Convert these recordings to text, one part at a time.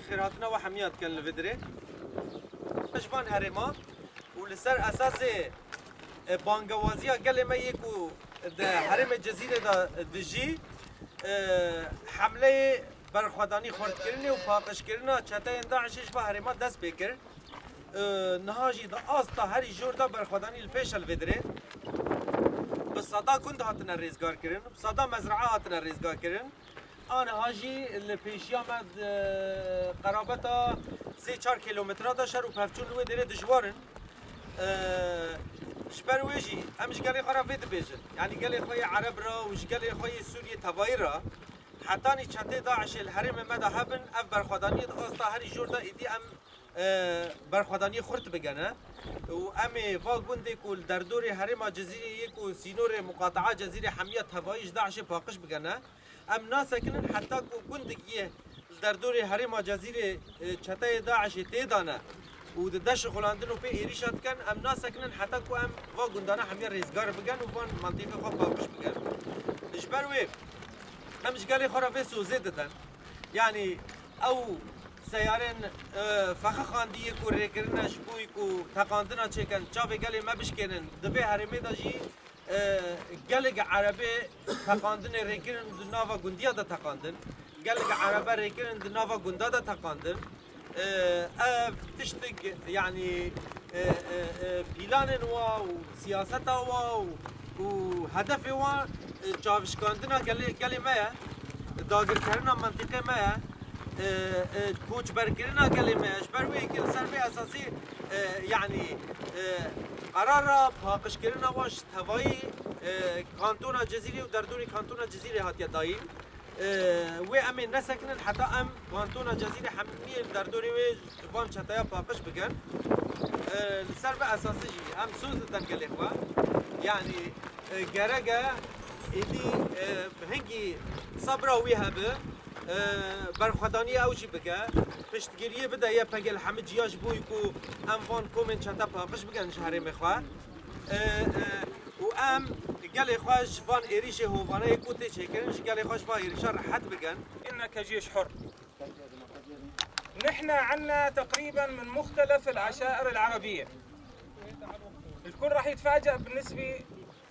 Xêrhatina we hemiya dikin li vê derê. Ji van herêma û li ser esasê bangewaziya gelê me yê ku di herêmê Cezîrê de dijî hemleyê berxwedanî xurtkirinê û paqijkirina çeteyên DAIŞ'ê ji van herêma dest pê kir. Niha jî di asta herî jor de berxwedanî li pêş e li vê derê. Bi seda gund hatine rêzgarkirin, bi seda mezraa hatine rêzgarkirin. Aniha jî li pêşiya me di qerabeta sê çar kîlometra de şer û pevçûn li wê derê dijwar in. Ji ber wê jî em ji gelê xwe re vê dibêjin. Yanî gelê xwe yê Ereb re û ji gelê xwe yê Sûriyê tevayî re hetanî çetê DAIŞ'ê li herêmê me de hebin ev berxwedaniyê di asta herî jor de êdî em berxwedaniyê xurt bigene û em ê va gundê ku li derdorê herêma Cezîrê yê ku sînorê Muqataa Cezîrê hemiya tevayî ji DAIŞ'ê paqij bigene. Em nasekinin heta ku gundek yê li derdorê herêma Cezîrê çeteyê DAIŞ'ê tê de ne û di deşi xulandin û pê êrîşa dikin, em nasekinin heta ku em va gundana hemiya rêzgar bikin û van mantîqê xwe paqij bikin. Ji ber wê em ji gelê xwe re vê sozê didin. Yanî ew seyarên fexixandî yê ku rêkirine ji bo ku teqandina çêkin, çavê gelê me bişkênin di vê herêmê de jî Gelek erebê teqandinê rêkirin di nava gundiya de teqandin. Gelek erebe rêkirin di nava gunda de teqandin. Ev tiştik yanî pîlanên wa û siyaseta wa û hedefê wan çavşikandina gelê me ye, dagirkerina mentiqê me ye, koçberkirina gelê me ye. Ji ber wê yekê li ser vê esasî yanî Qerara paqijkirina wan ji tevayî Kantona Cizîrê û derdorê Kantona Cizîrê hatiye dayîn. Wê em ê nesekinin heta em Kantona Cezîrê hemiyê li derdorê wê ji van çeteya paqij bikin. Li ser vê esasê jî em soz didin gelê xwe. Yanî gerek e êdî hingî sebra wî hebe, berxwedaniyê ew jî bike. Piştgiriyê bide YPG li hemû ciya ji bo ku em van komên çete paqij bikin ji herêmê xwe û em gelê xwe ji van êrîşê hovaneyê ku tê çêkirin ji gelê xwe ji van êrîşan rehet bikin. إن كجيش حر نحن عنا تقريبا من مختلف العشائر العربية الكل راح يتفاجأ بالنسبة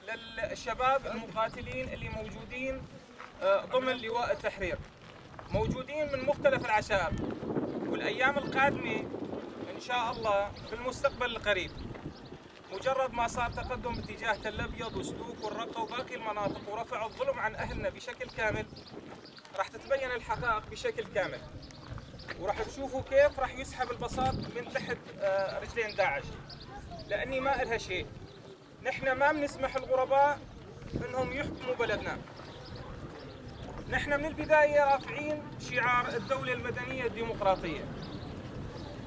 للشباب المقاتلين اللي موجودين ضمن لواء التحرير موجودين من مختلف العشائر والأيام القادمة إن شاء الله في المستقبل القريب مجرد ما صار تقدم باتجاه تل ابيض وسلوك والرقه وباقي المناطق ورفع الظلم عن اهلنا بشكل كامل راح تتبين الحقائق بشكل كامل وراح تشوفوا كيف راح يسحب البساط من تحت رجلين داعش لاني ما إلها شيء نحن ما بنسمح الغرباء انهم يحكموا بلدنا نحن من البداية رافعين شعار الدولة المدنية الديمقراطية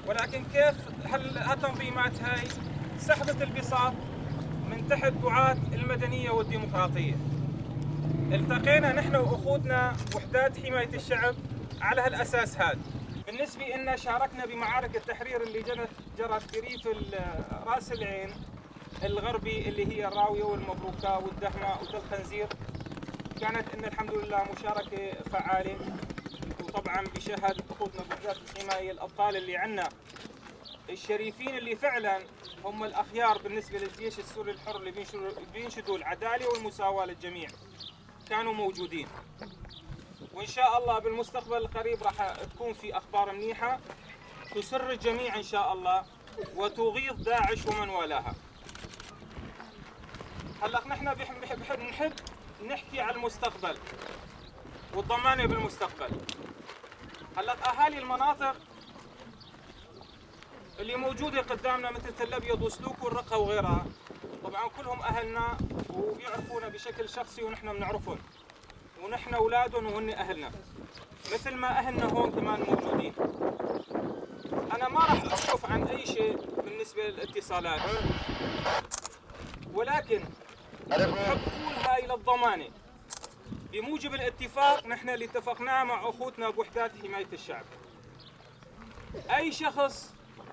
ولكن كيف هالتنظيمات هاي سحبت البساط من تحت دعاة المدنية والديمقراطية التقينا نحن واخوتنا وحدات حماية الشعب على هالاساس هذا بالنسبة لنا شاركنا بمعارك التحرير اللي جرت بريف راس العين الغربي اللي هي الراوية والمبروكة والدهمة وتل خنزير كانت ان الحمد لله مشاركة فعالة وطبعا بشهادة اخوتنا بوحدات الحماية الابطال اللي عنا الشريفين اللي فعلا هم الاخيار بالنسبة للجيش السوري الحر اللي بينشدوا العدالة والمساواة للجميع كانوا موجودين وان شاء الله بالمستقبل القريب راح تكون في اخبار منيحة تسر الجميع ان شاء الله وتغيظ داعش ومن والاها. هلا نحن بحب نحب نحكي على المستقبل والضمانه بالمستقبل. هلا اهالي المناطق اللي موجودة قدامنا مثل تل ابيض وسلوك والرقه وغيرها طبعا كلهم اهلنا وبيعرفونا بشكل شخصي ونحن بنعرفهم ونحن اولادهم وهن اهلنا مثل ما اهلنا هون كمان موجودين. انا ما راح اكشف عن اي شيء بالنسبة للاتصالات ولكن بحب اقول هاي للضمانه بموجب الاتفاق نحن اللي اتفقناه مع اخوتنا بوحدات حماية الشعب. اي شخص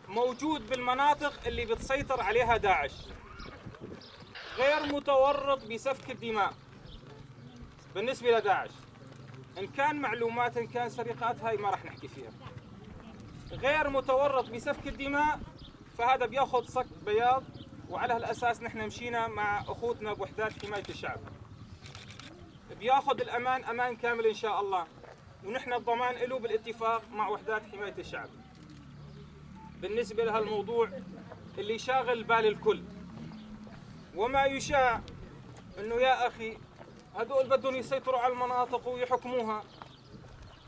موجود بالمناطق اللي بتسيطر عليها داعش غير متورط بسفك الدماء بالنسبة لداعش ان كان معلومات ان كان سرقات هاي ما راح نحكي فيها. غير متورط بسفك الدماء فهذا بياخذ صك بياض. وعلى هالاساس نحن مشينا مع اخوتنا بوحدات حماية الشعب. بياخذ الامان امان كامل ان شاء الله، ونحن الضمان له بالاتفاق مع وحدات حماية الشعب. بالنسبة لهالموضوع اللي شاغل بال الكل وما يشاع انه يا اخي هدول بدهم يسيطروا على المناطق ويحكموها،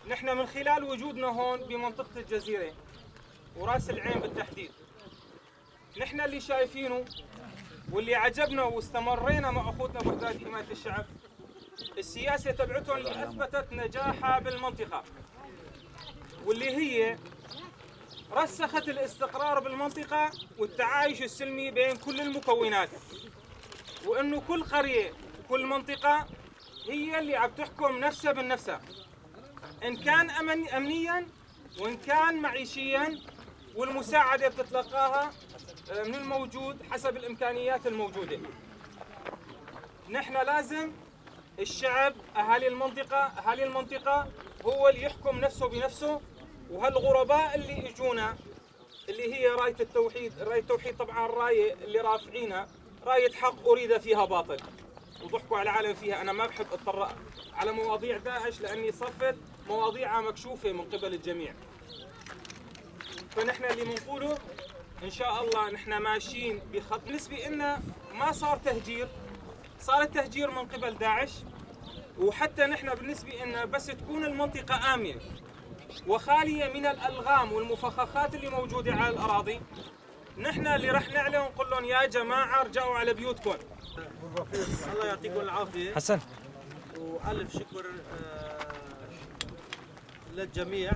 نحن من خلال وجودنا هون بمنطقة الجزيرة وراس العين بالتحديد، نحن اللي شايفينه واللي عجبنا واستمرينا مع اخوتنا بوحدات حماية الشعب، السياسة تبعتهم اللي اثبتت نجاحها بالمنطقة، واللي هي رسخت الاستقرار بالمنطقة والتعايش السلمي بين كل المكونات، وانه كل قرية وكل منطقة هي اللي عم تحكم نفسها بنفسها، ان كان امنيا وان كان معيشيا، والمساعدة بتتلقاها من الموجود حسب الامكانيات الموجودة. نحن لازم الشعب، اهالي المنطقة، اهالي المنطقة هو اللي يحكم نفسه بنفسه. وهالغرباء اللي اجونا اللي هي رايه التوحيد، رايه التوحيد طبعا الراية اللي رافعينها رايه حق اريد فيها باطل وضحكوا على العالم فيها. انا ما بحب اتطرق على مواضيع داعش لاني صفت مواضيعها مكشوفة من قبل الجميع. فنحن اللي بنقوله ان شاء الله نحن ماشيين بخط. بالنسبة لنا ما صار تهجير، صار التهجير من قبل داعش، وحتى نحن بالنسبة لنا بس تكون المنطقة امنه وخالية من الالغام والمفخخات اللي موجودة على الاراضي، نحن اللي رح نعلن ونقول لهم يا جماعة ارجعوا على بيوتكم. الله يعطيكم العافية حسن، والف شكر للجميع.